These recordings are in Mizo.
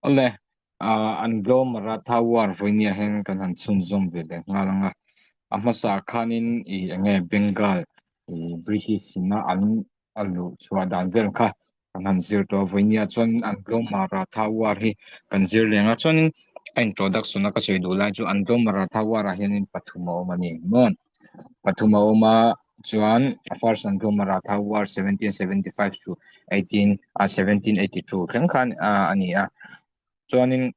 Awle, Anglo Maratha War vawinia hian kan han chhunzawm ve leh nghal ang a. A hmasa khanin i enge Bengal i British ina an a luh chhuah dan vel kha kan han zir tawh a. Vawinia chuan Anglo Maratha War hi kan zir leh ang a. Chuanin a introduction a ka sawi duh lai chu Anglo Maratha War ah hianin pathum a awm a ni maw? Pathum a awm a chuan First Anglo Maratha War 1775 to 18 ah 1782 thleng khan a ni a. Chuanin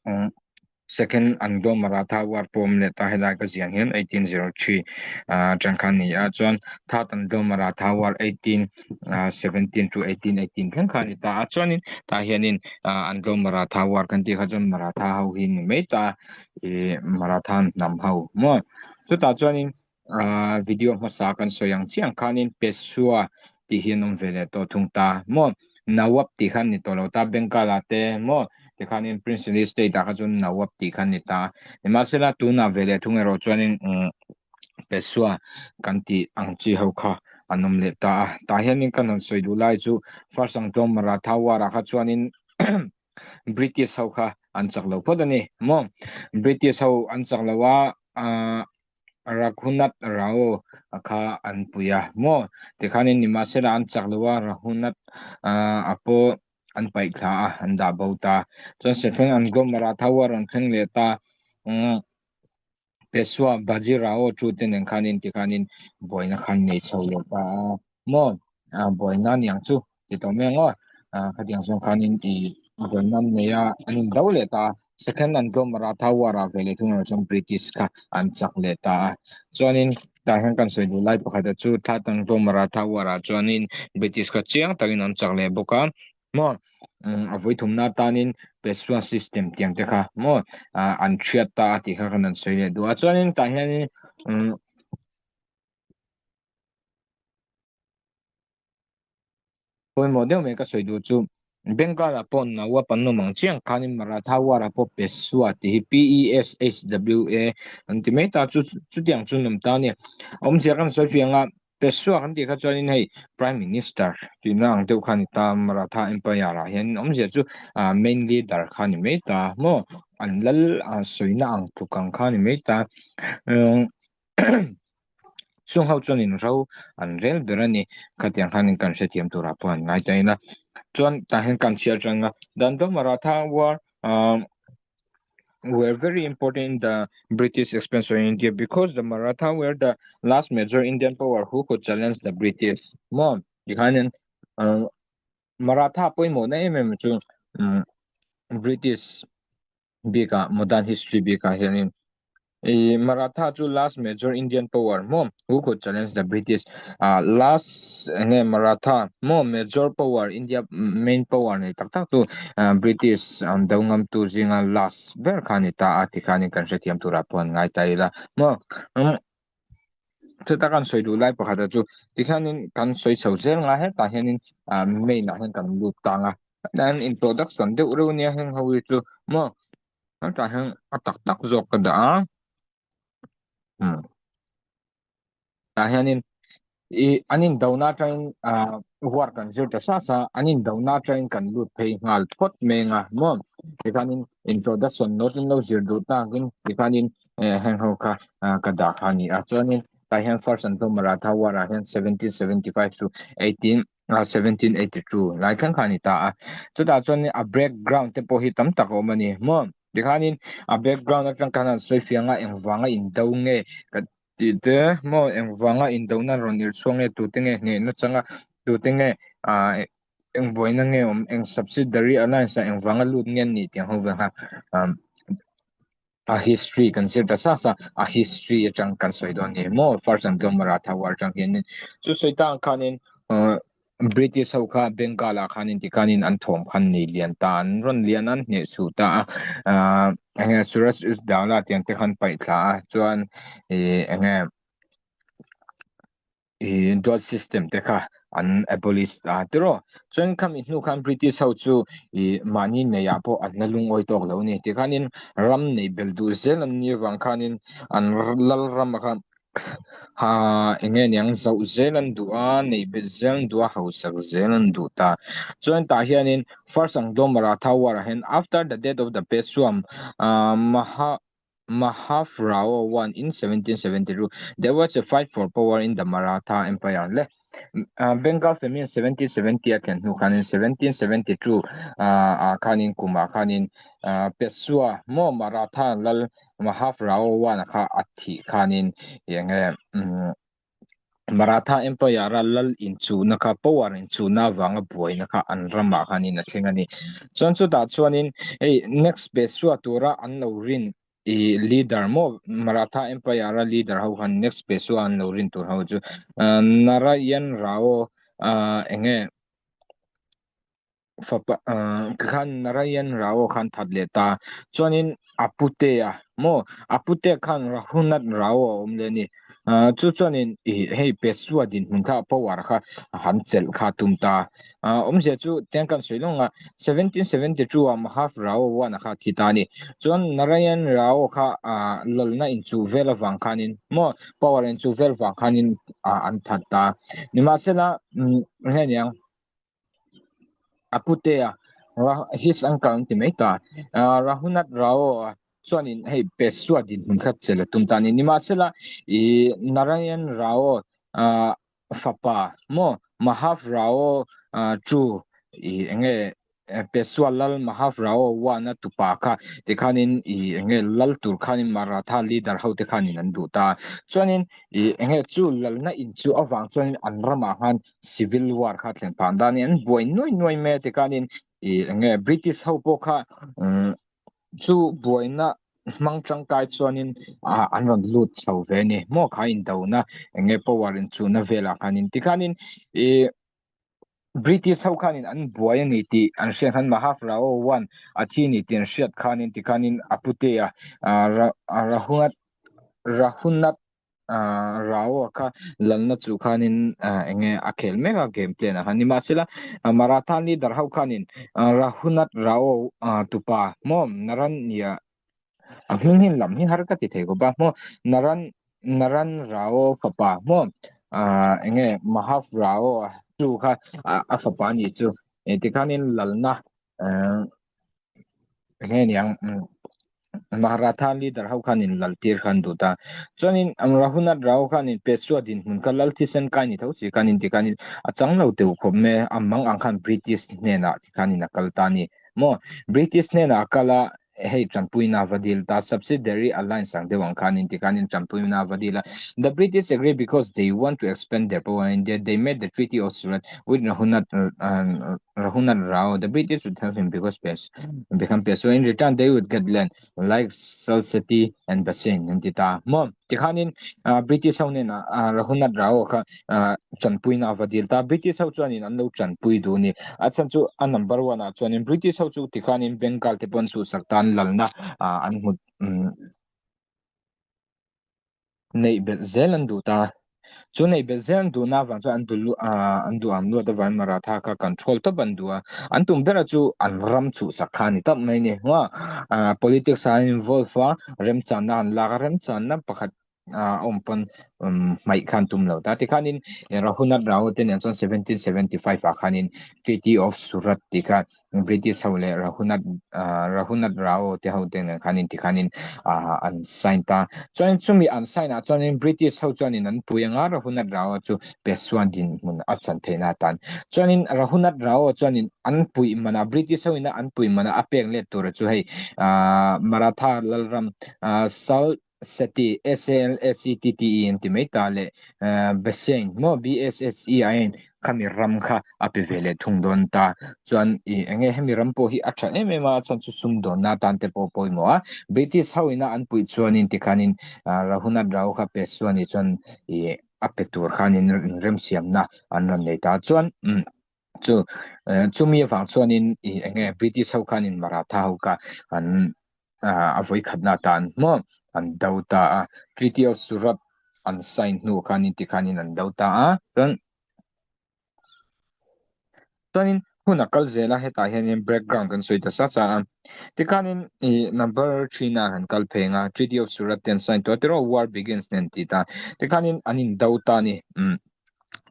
Second Anglo Maratha War pawh awm leh ta helai ka ziah hian 1803 atang khan a ni a. Chuan Third Anglo Maratha War 1817 to 1818 thleng khan a ni ta a. Chuanin tah hianin Anglo Maratha War kan tih kha chuan Maratha ho hi ni mai ta ih Maratha hnam ho maw. Chutah chuanin ah video hmasa kan sawi ang chiang khanin Peshwa tih hi an awm ve leh tawh thung ta maw Nawab tih khan ni tawh lo ta Bengal ah te maw tikhanin Princely State ah kha chuan Nawab tih khan ni ta nimahsela tunah ve leh thung erawh chuanin umm Peshwa kan tih ang chi ho kha an awm leh ta a tah hianin kan rawn sawi duh lai chu First Anglo Maratha War ah kha chuanin British ho kha an chak lo phawt a ni maw British ho an chak lo a ah Raghunath Rao kha an pui a maw tikhanin nimahsela an chak lo a Raghunath ah a pawh an paih thla a an dah bo ta chuan Serthleng an Anglo Maratha a rawn thleng leh ta umm Peshwa Baji Rao chu te nen khanin tikhanin buaina khan nei chho leh ta a maw ah buaina aniang chu ti tawh mai ang aw ah khatiang zawng khanin ih buaina an nei a an in do leh ta a second Anglo Maratha war ah ve leh thung erawh chuan British kha an chak leh ta a chuanin tah hian kan sawi duh lai pakhat ah chu third Anglo Maratha war ah chuanin British kha chiang takin an chak leh bawk a maw a vawi thumna atanin Peshwa system tiang te kha maw ah an thiat ta a tih kha kan han sawi leh duh a chuanin tah hianin umm pawimawh deuh mai ka sawi duh chu Bengal ah pawh Nawab an awm ang chiang khanin Maratha war ah pawh Peshwa tih hi P-E-S-H-W-A an ti mai ta chu chutiang chu an awm ta a ni awmzia kan sawi fiang a Peshwa kan tih kha chuanin hei Prime Minister tihna ang deuh kha a ni ta Maratha Empire ah hian awmzia chu ah main leader kha a ni mai ta maw an lal ah sawina ang tluk ang kha a ni mai ta umm Chung ho chuanin ro an rel ber a ni. Khatiang khanin kan hrethiam turah pawh an ngai ta ila. Chuan tah hian kan chhiar tang a, The Anglo Maratha War were very important in the British expansion in India because the Maratha were the last major Indian power who could challenge the British. Maw tikhanin Maratha pawimawhna em em chu British bikah modern history bikah hianin ih Maratha chu last major Indian power maw who could challenge the British ah last enge Maratha maw major power India main power nei tak tak tu ah British an do ngam tu zinga last ber kha a ni ta a tikhanin kan hrethiam turah pawh an ngai ta ila maw umm chuta kan sawi duh lai pakhat chu tikhianin kan sawi chho zel nga hetah hianin ah main ah hian kan lut tang a hetah hian introduction deuh reuh ania heng ho hi chu maw hetah hian a tak tak zawk ka dah a umm tah hianin ih an indona atangin ah war kan zir ta sa sa an indona atangin kan lut phei nghal phawt mai ang a maw tikhanin introduction note in lo zir duh takin tikhanin eh heng ho kha ah ka dah kha a ni a chuanin tah hian first Anglo Maratha war ah hian 1775 to 18 ah 1782 lai thleng kha a ni ta a chutah chuanin a background te pawh hi tam tak a awm a ni maw tikhanin a background atang khan an sawi fiang a engvanga indo nge ka tih te maw engvanga indona rawn irhchhuak nge tute nge hnehna changa tute nge ah eng buaina nge awm eng subsidiary alliance ah engvanga lut nge an nih tih ang ho vel kha ah a history kan zir ta sa sa a history atang kan sawi dawn ni maw first Anglo Maratha war atang hianin chu sawi ta ang khanin ah British ho kha Bengal ah khanin tikhanin an thawm khan nei lian ta an rawn lian an hneh chhuh ta a ah enge Suraj Ud Daula tiang te khan paih thla a chuan ih enge ih dual system te kha an abolish ta tiraw chuan khami hnu khan British ho chu ih mahni nei ah pawh an la lungawi tawk lo a ni tikhanin ram nei belh duh zel an nih avang khanin an lal ram ah khan. Ha enge niang zauh zel an duh a, neih belh zel an duh a, hausak zel an duh ta. Chuan tah hianin First Anglo Maratha War ah hian after the death of the Peshwa Maha Mahavrao I in 1772 there was a fight for power in the Maratha Empire le Bengal famine 1770 a thlen hnu khanin 1772 ah khanin kumah khanin Peshwa maw Maratha lal Mahavrao I kha a thih khanin eng nge Maratha Empire a lal inchuhna kha power inchuhna avanga buaina kha an ramah khanin a thleng a ni. Chuan chutah chuanin hei next Peshwa tura an lo rin i leader maw Maratha Empire a leader ho khan next Peshwa an lo rin tur ho chu Narayan Rao eng nge fapa khan Narayan Rao khan that leh ta chuanin a putea maw a pute khan Raghunath Rao a awm leh a ni chu chuanin ih hei Peshwa dinhmun kha power kha a han chelh kha tum ta awmzia chu tiang kan sawi lawng a 1772 ah Mahav Rao one a kha a thi ta a ni chuan Narayan Rao kha lalna inchuh vel avang khanin maw power inchuh vel vang khanin an that ta nimahsela eng nge niang. A putea his uncle an ti mai ta. Raghunath Rao chuanin hei Peshwa dinhmun kha chelh a tum ta a ni. Nimahsela ih Narayan Rao fapa maw Mahav Rao chu ih eng nge Peshwa lal Mahav Rao one a tupa kha tikhanin ih eng nge lal tur khanin Maratha leader ho te khanin an duh ta. Chuanin ih eng nge chu lalna in chu avang chuanin an ramah khan Civil War kha thlen phah dan in an buai nuai nuai mai a tikhanin ih eng nge British ho pawh kha umm chu buaina hmang tangkai chuanin ah an rawn lut chho ve a ni maw kha indona eng nge power inchuhna velah khanin tikhanin ih British ho khanin an buai a ni tih an hriat khan Mahav Rao one a thi a ni tih an hriat khanin tikhanin a putea ah Rahunath Rahunath Rao a kha lalna chu khanin eng nge a khel mek a game plan ah khan nimahsela Maratha leader ho khanin Raghunath Rao tupa maw Naran nia a hming hi lam hi har ka ti thei khawp a maw Naran Naran Rao fapa maw eng nge Mahav Rao chu kha a fapa a nih chu tikhanin lalna Eng nge niang Maratha leader ho khanin lal tir khan duh ta. Chuanin Raghunath Rao khanin Peshwa dinhmun kha lal thisen kai ni tho chi khanin tikhanin a chang lo teuh khawp mai a, a mang ang khan British hnenah tikhanin a kal ta a ni. Maw British hnenah a kal a, hei tanpuina va dil ta, subsidiary alliance ang deuh ang khanin tikhanin tanpuina va dil a. The British agree because they want to expand their power in India, they made the Treaty of Surat with Raghunath Raghunath Rao, the British would help him because Pes become Peshwa. In return, they would get land like Salsette and Bassein an ti ta. Maw tikhanin uh, British ho nena uh, Raghunath Rao kha uh, chanpuina ava dil ta. British ho chuanin an lo chanpui duh ni. A chhan chu a number one ah chuanin British ho chu tikhanin Bengal te pawn chu sak tan lalna uh, an hmu um, Neih belh zel an duh ta. Chu neih belh zel an duhna avang chuan an duh lu ah an duh am luat avangin Maratha kha control tawp an duh a. An tum bera chu an ram chhuhsak kha a ni tawp mai a ni. Hua ah politics ah an involve a, remchanna an lak a, remchanna pakhat ah a awm pawn umm hmaih kha an tum lo ta. Tikhanin Raghunath Rao te nen chuan 1775 ah khanin Treaty of Surat tih kha British ho leh Raghunath ah Raghunath Rao te ho te nen khanin tikhanin ah an sign ta. Chuanin chumi an sign ah chuanin British ho chuanin an pui anga Raghunath Rao chu Peshwa dinhmun a chan theihna atan. Chuanin Raghunath Rao chuanin an puih manah British ho ina an puih manah a pek let tura chu hei ah Maratha Lalram ah Sal Seti, S-A-L-S-E-T-T-E an ti mai ta leh Bessein maw B-S-S-E-I-N khami ram kha a pe ve leh thung dawn ta. Chuan i eng nge hemi ram pawh hi a tha em em a, chuan chu sumdawnna atan te pawh pawimawh a. British ho ina an puih chuanin tikhanin Raghunath Rao kha pe chuan i chuan i a pe tur khanin inremsiamna an rawn nei ta. Chuan chu chumi avang chuanin i eng nge British ho khanin Maratha ho kha an a vawi khatna atan maw an do ta a Treaty of Surat an sign hnu khanin tikhanin an do ta a chuan chuanin Hun a kal zel a, hetah hianin background kan sawi ta sa sa a. Tikhanin ih number three na han kal phei ang a, Treaty of Surat te an sign tawh a, tiraw war begins nen tih ta. Tikhanin an indo ta a ni. Umm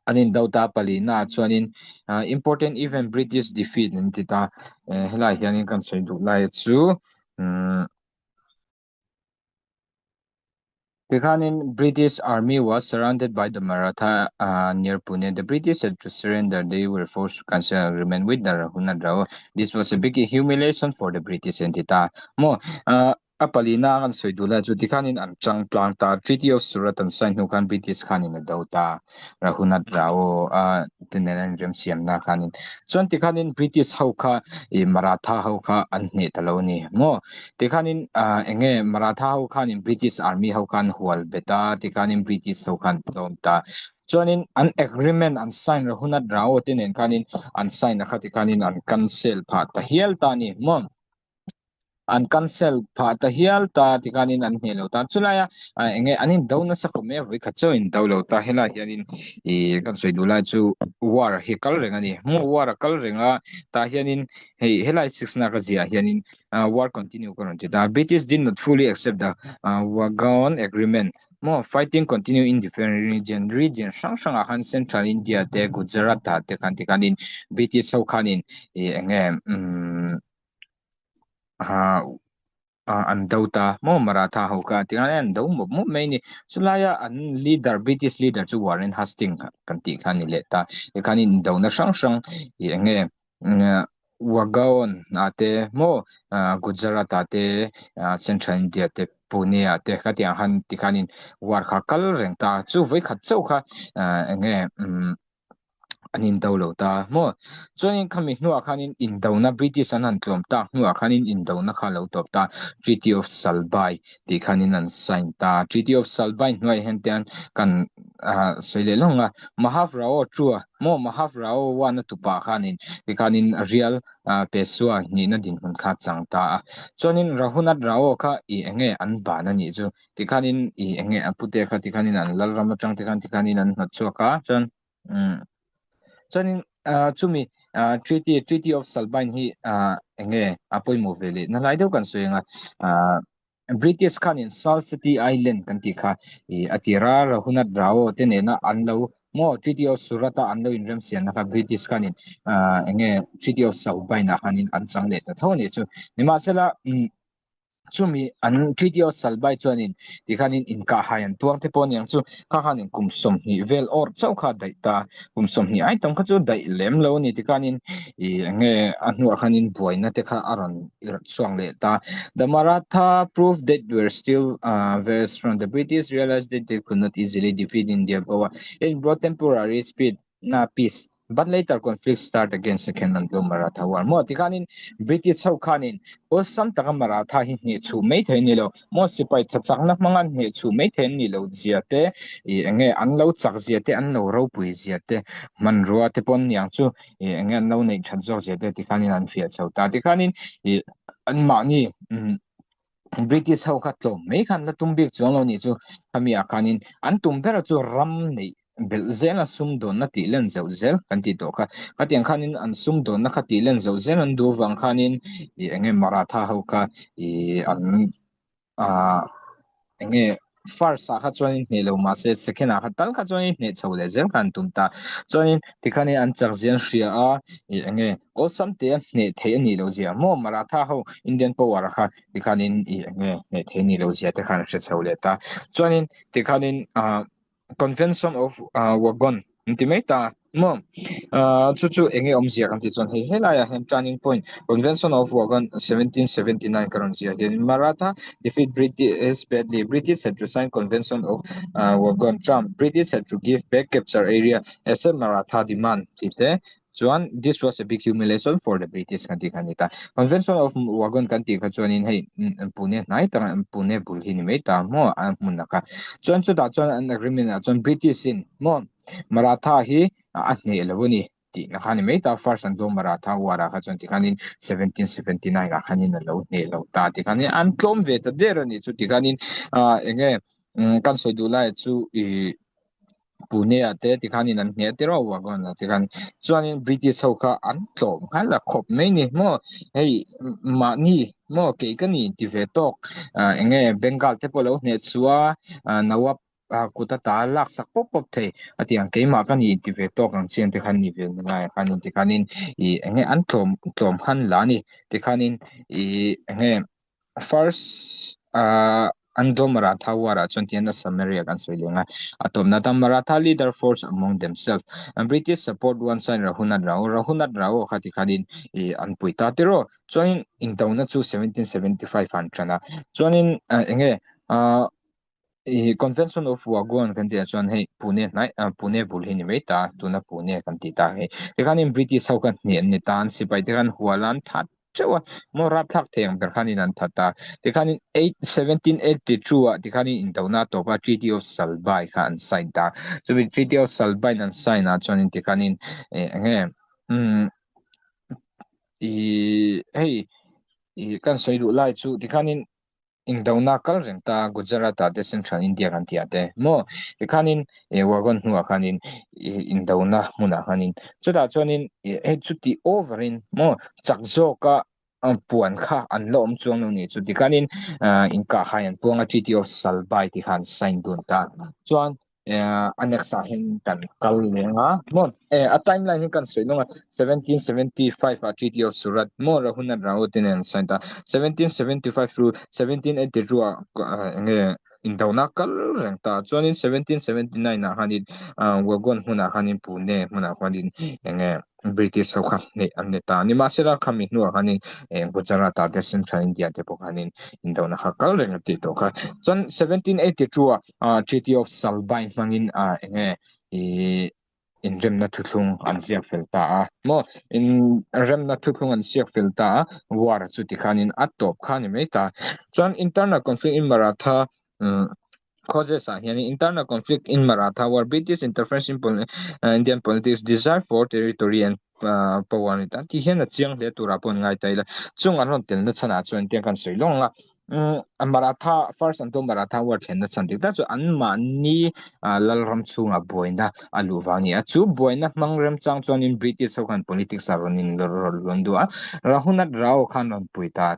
an indo ta palina ah chuanin ah important event British defeat an ti ta. Eh helaiah hianin kan sawi duh lai chu umm. Tikhanin British army was surrounded by the Maratha uh, near Pune. The British had to surrender. They were forced to cancel agreement with the Raghunath Rao. This was a big humiliation for the British an ti ta. Maw uh, a palina kan sawi duh lai chu tikhanin an chang tlang ta. Treaty of Surat an sign hnu khan British khanin a do ta. Raghunath Rao a te nen an remsiamna khanin. Chuan tikhanin British ho kha i Maratha ho kha an hneh ta lo a ni maw. Tikhanin ah eng nge Maratha ho khanin British army ho khan hual bet a, tikhanin British ho khan tlawm ta. Chuanin an agreement an sign Raghunath Rao te nen khanin an sign a kha tikhanin an cancel phah ta hial ta a ni maw. An cancel phah ta hial ta tikhanin an hneh lo ta. Chulaia ah eng nge an indo nasa khawp mai a, vawikhat chauh a indo lo ta. Helaiah hianin ih kan sawi duh lai chu war hi a kal reng a ni. Maw war a kal reng a, tah hianin hei helai six na ka ziah hianin war continue ka rawn ti ta. British did not fully accept the Wagaon agreement. Maw fighting continue in different region region hrang hrangah khan Central India te Gujarat ah te khan tikhanin British ho khanin ih eng nge umm ah an do ta maw Maratha ho kha tikhan an do mawp mawp mai a ni. Chulaia an leader British leader chu Warren Hastings kan tih kha a ni leh ta. Tikhanin indona hrang hrang ih eng nge Wagaon ah te maw Gujarat ah te Central India te Pune ah te khatiang khan tikhanin war kha kal reng ta. Chu vawikhat chauh kha eng nge umm an indo lo ta maw chuanin khami hnuah khanin indona British an han tlawm tak hnuah khanin indona kha a lo tawp ta Treaty of Salbai tih khanin an sign ta Treaty of Salbai hnuaiah hian te kan ah sawi leh lawng a Mahav Rao Chua maw Mahav Rao one a tupa khanin tikhanin rial ah Peshwa nihna dinhmun kha a chang ta a chuanin Raghunath Rao kha ih eng nge an ban a nih chu tikhanin ih eng nge a pute kha tikhanin an lal ram atang te khan tikhanin an hnawt chhuak a chuan umm chuanin ah chumi ah treaty treaty of Salbain hi ah eng nge a pawimawh ve leh na lai deuh kan sawi ang a ah British khanin Salt City Island kan tih kha ih a tir a Raghunath Rao te nena an lo maw treaty of Surat a an lo inremsiamna kha British khanin ah eng nge treaty of Salbain ah khanin an chang leh ta tho a nih chu nimahsela umm Chumi an Treaty of Salbai chuanin tikhanin inkahhai an tuang te pawh aniang chu kha khanin kum 20 vel awrh chauh kha a daih ta. Kum 20 ai tam kha chu daih lem lo a ni tikhanin ih eng nge a hnuah khanin buaina te kha a rawn irh chhuak leh ta. The Maratha proved that were still very strong. The British realized that they could not easily defeat India power. It brought temporary speed na peace but later conflict start again second Anglo Maratha war maw tikhanin British ho khanin awlsam taka Maratha hi hneh chhuh mai thei ni lo maw sipai tha chakna hmanga hneh chhuh mai thei an ni lo zia te ih enge an lo chak zia te an lo ropui zia te hmanrua te pawh niang chu ih enge an lo neih that zawk zia te tikhanin an fiah chho ta tikhanin ih an mahni umm British ho kha tlawm mai khan la tum bik chuang lo nih chu khami ah khanin an tum ber chu ram neih belh zel a sumdawnna tih len zeuh zel kan tih tawh kha khatiang khanin an sumdawnna kha tih len zeuh zel an duh avang khanin ih eng nge Maratha ho kha ih an ah eng nge first ah kha chuanin hneh lo mahse second ah kha tal kha chuanin hneh chho leh zel kha an tum ta chuanin tikhanin an chak zia an hria a ih eng nge awlsam te a hneh theih a nih loh zia maw Maratha ho Indian power ah kha tikhanin ih eng nge hneh theih a nih loh zia te khan a hre chho leh ta chuanin tikhanin ah Convention of Wagon an ti mai ta maw ah chu chu eng nge awmzia kan tih chuan hei helaiah hian turning point Convention of Wagon 1779 ka rawn ziah hian Maratha defeat British badly British had to sign Convention of Wagon term British had to give back capture area except Maratha demand tih te Chuan this was a big humiliation for the British kan tih kha a ni ta. Convention of Wagon kan tih kha chuanin hei Pune hnai tak Pune bul hi ni mai ta maw a hmun a kha. Chuan chutah chuan an agreement ah chuan British in maw Maratha hi a hneh lo a ni tihna kha a ni mai ta. First an do Maratha war ah kha chuan tikhanin 1779 ah khanin a lo hneh lo ta tikhanin an tlawm ve ta der a ni chu tikhanin ah eng nge kan sawi duh lai chu ih. Pune ah te tikhanin an hneh tir a Wagon ah tikhan chuanin British ho kha an tlawm nghal la khawp mai ni maw hei mahni maw kei ka ni ti ve tawk ah eng nge Bengal te pawh lo hneh chhuah a Nawab ah kut ata lak sak pawp pawp thei a ti ang keimah ka ni ti ve tawk ang chian te khan ni ve ngai a khanin tikhanin ih eng nge an tlawm tlawm han la a ni tikhanin ih eng nge. First ah Anglo Maratha war ah chuan tihian a Samaria kan sawi leng a, a tawpna atan Maratha leader force among themselves and British support one side Raghunath Rao, Raghunath Rao kha tikhanin ih an pui ta tiraw chuanin indona chu 1775 ah an tan a chuanin ah enge ah ih Convention of Wagon kan tih ah chuan hei Pune hnai ah Pune bul hi ni mai ta tuna Pune kan tih ta hei tikhanin British ho kha hnian ni ta an sipai te khan hual an that teuh a maw rapthlak thei ang ber khanin an that a tikhanin 1782 ah tikhanin indona a tawp a Treaty of Salbai kha an sign ta chumi Treaty of Salbai an sign ah chuanin tikhanin eh eng nge umm ih hei ih kan sawi duh lai chu tikhanin Indona kal reng ta Gujarat ah te Central India kan tih ah te maw tikhanin ih wagon hnuah khanin ih indona hmunah khanin chutah chuanin ih hei chuti over in maw chak zawka puan kha an la awm chuang lo ni chu tikhanin ah inkahhai an puang a Treaty of Salbai tih kha an sign dun ta chuan a next ah hian kan kal leng a maw eh a timeline hi kan sawi lawng a 1775 ah Treaty of Surat maw Raghunath Rao te nen an sign ta 1775 through 1782 ah enge indona kal reng ta chuanin 1779 ah khanin Wagon hmunah khanin Pune hmunah khanin enge British ho kha hneih an ni ta nimahsela khami hnuah khanin eh Gujarat ah te Central India te pawh khanin indona kha kal reng a tih tawh kha chuan 1782 ah ah Treaty of Salbai hmangin ah enge ih inremna thuthlung an ziak fel ta a maw inremna thuthlung an ziak fel ta a war chu tikhanin a tawp kha a ni mai ta chuan internal conflict in Maratha umm Causes ah hianin internal conflict in Maratha war, British interference in Indian politics, desire for territory and power a ni ta. Ti hian a chiang hle turah pawh an ngai ta ila. Chung an rawn telna chhanah chuan tiang kan sawi lawng a, Maratha first an to Maratha war thlenna chhan dik tak chu anmahni lalram chhungah buaina a luh vang a ni a. Chu buaina hmang remchang chuanin British ho khan politics ah rawn in rawn duh a, Raghunath Rao khan rawn pui ta.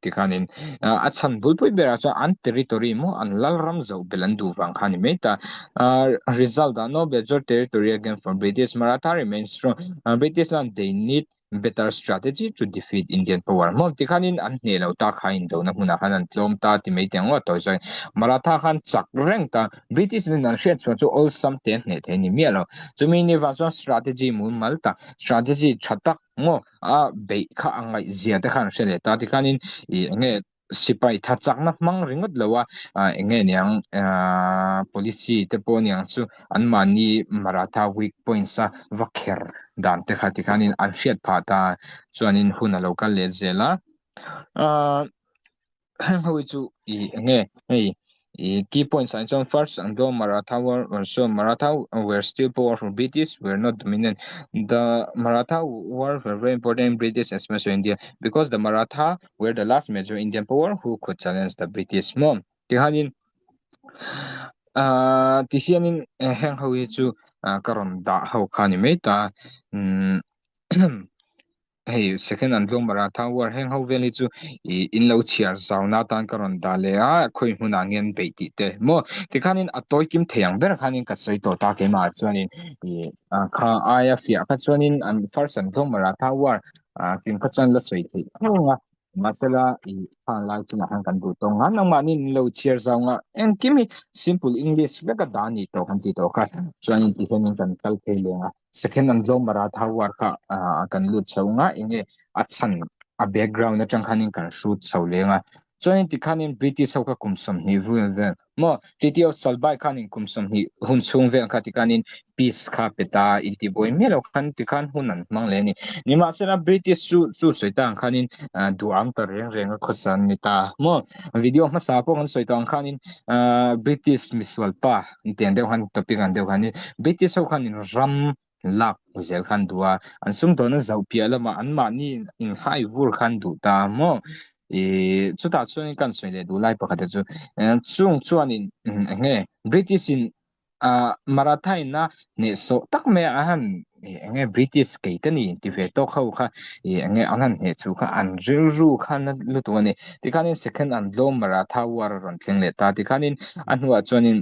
Tikhanin a chhan bulpui berah chuan an territory maw an lalram zoh belh an duh vang kha a ni mai ta. Result ah no major territory again from British Maratha remain strong. British lan they need better strategy to defeat Indian power. Maw tikhanin an hneh lo ta kha indona hmunah khan an tlawm ta ti mai teh ang aw tawi zawk in. Maratha khan chak reng ta. British in an hriat chhuah chu awlsam te an hneh thei a ni miah lo. Chumi ni vang chuan strategy mumal tak strategy tha tak Maw a beih kha a ngaihzia te khan hre leh ta tikhanin ih eng nge sipai tha chakna hmang ringawt lo a ah eng nge niang ah policy te pawh niang chu anmahni Maratha weak points a va kher dan te kha tikhanin an hriat phah ta chuanin hun a lo kal leh zel a ah. Heng ho hi chu ih eng nge hei ih key points ah chuan first Anglo Maratha war also Maratha were still powerful British were not dominant the Maratha war were very important in British expansion India because the Maratha were the last major Indian power who could challenge the British maw tikhanin ah tihianin heng ho hi chu ka rawn dah ho kha a ni mai ta umm Hei second an tlawng Maratha war heng ho vel hi chu ih in lo chhiar zauna atan ka rawn dah leh a khawi hmunah nge an beih tih te maw tikhanin a tawi kim thei ang ber khanin ka sawi tawh ta keimah ah chuanin ih kha aia fiah kha chuanin an first an tlawng Maratha war ah kim kha chuan la sawi theih reng a mahsela ih khang lai chungah khan kan duh tawng a nangmahni in lo chhiar zau nga engkim hi simple English veka dah a ni tawh kan tih tawh kha chuanin tihianin kan kal phei leng a. Second an tlawm Maratha war kha kan lut chho nga enge a chhan a background atang khanin kan hrut chho leng a chuanin tikhanin British ho kha kum 20 vel vel maw Treaty of Salbai khanin kum 20 hun chhung vel kha tikhanin peace kha pe ta intibuai miah lo khan tikhan hun an hmang leh a ni nimahsela British chu chu sawi ta ang khanin duham ta reng reng a khawsa an ni ta maw video hmasa pawh kan sawi tawh ang khanin British misual pa Tiang deuh khan topic ang deuh khanin British ho khanin ram lak zel khan duh a, an sumdawnna zauh piah lamah anmahni inhai vur khan duh ta maw? Ih chutah chuanin kan sawi leh duh lai pakhat te chu chung chuanin eng nge British in. Ah Maratha in a hnehsawh tak mai a han eng nge British kei te ni ti ve tawk ho kha ih eng nge an han hneh chu kha an rilru kha na lutuk a ni. Tikhanin second Anglo Maratha war a rawn thleng leh ta tikhanin a hnuah chuanin.